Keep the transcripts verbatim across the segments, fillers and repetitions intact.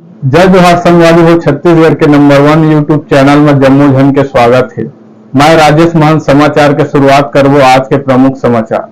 जय जोहार संगवारी हो, छत्तीसगढ़ के नंबर वन YouTube चैनल में जम्मो झन के स्वागत हे। मैं राजेश महंत। समाचार के शुरुआत करबो आज के प्रमुख समाचार।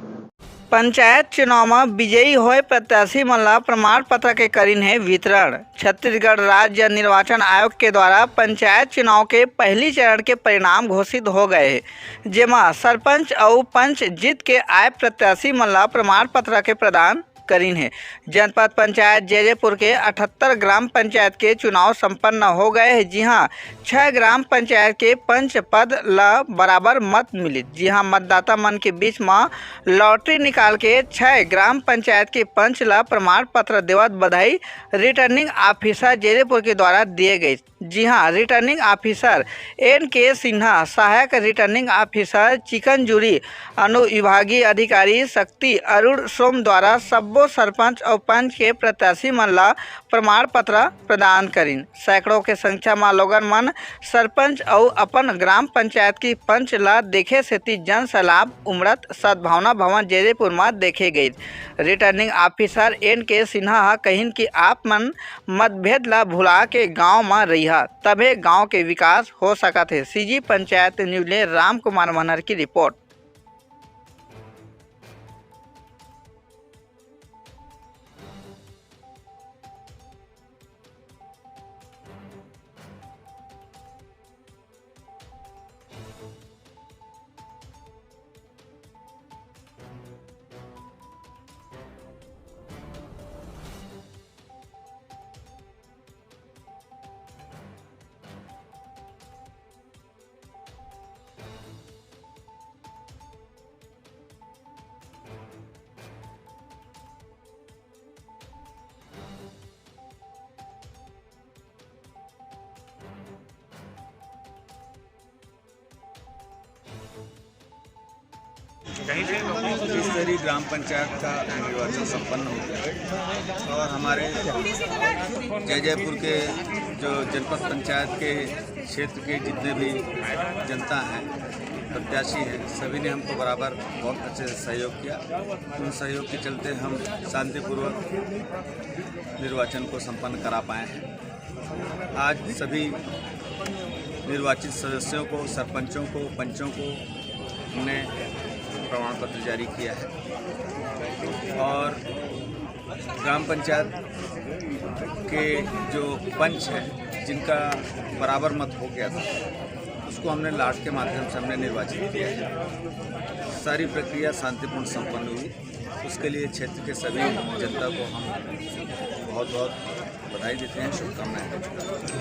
पंचायत चुनाव म विजयी होए प्रत्याशी मन ला प्रमाण पत्र के करिन हे वितरण। छत्तीसगढ़ राज्य निर्वाचन आयोग के द्वारा पंचायत चुनाव के पहली चरण के परिणाम घोषित हो गए हे, जेमा सरपंच अउ पंच जीत के आए प्रत्याशी मन ला प्रमाण पत्र के प्रदान करिन हे। जनपद पंचायत जैजेपुर के अठहत्तर ग्राम पंचायत के चुनाव संपन्न हो गए हे, जिहां छह ग्राम पंचायत के पंच पद ल बराबर मत मिलिस, जिहां मतदाता मन के बीच म लॉटरी निकाल के छह ग्राम पंचायत के पंच ल प्रमाण पत्र देवत बधाई रिटर्निंग ऑफिसर जैजेपुर के द्वारा दिए गए। जिहां रिटर्निंग ऑफिसर एन के सिन्हा, सहायक रिटर्निंग ऑफिसर चिकनजूरी, अनुविभागीय अधिकारी शक्ति अरुण सोम द्वारा सब्बो सरपंच अउ पंच के प्रत्याशी मन ला प्रमाण पत्र प्रदान करिन। सैकड़ों के संख्या म लोगन मन सरपंच अउ अपन ग्राम पंचायत की पंच ला देखे सेती जन सैलाब उमड़त सद्भावना भवन जैजेपुर म देखे गई। रिटर्निंग ऑफिसर एन के सिन्हा ह कहिन कि आप मन मतभेद ला भुला के गांव म रहिहा, तभे गांव के विकास हो सकत हे। सीजी पंचायत न्यूज ले राम कुमार मनहर की रिपोर्ट। त्रिस्तरीय ग्राम पंचायत का निर्वाचन संपन्न हो गया है और हमारे जैजेपुर के जो जनपद पंचायत के क्षेत्र के जितने भी जनता हैं, प्रत्याशी हैं, सभी ने हमको बराबर बहुत अच्छे से सहयोग किया। उन सहयोग के चलते हम शांतिपूर्वक निर्वाचन को संपन्न करा पाए हैं। आज सभी निर्वाचित सदस्यों को, सरपंचों को, पंचों को हमने प्रमाण पत्र जारी किया है और ग्राम पंचायत के जो पंच हैं, जिनका बराबर मत हो गया था, उसको हमने लाट के माध्यम से हमने निर्वाचित किया है। सारी प्रक्रिया शांतिपूर्ण संपन्न हुई। उसके लिए क्षेत्र के सभी जनता को हम बहुत बहुत बधाई देते हैं, शुभकामनाएं देते हैं।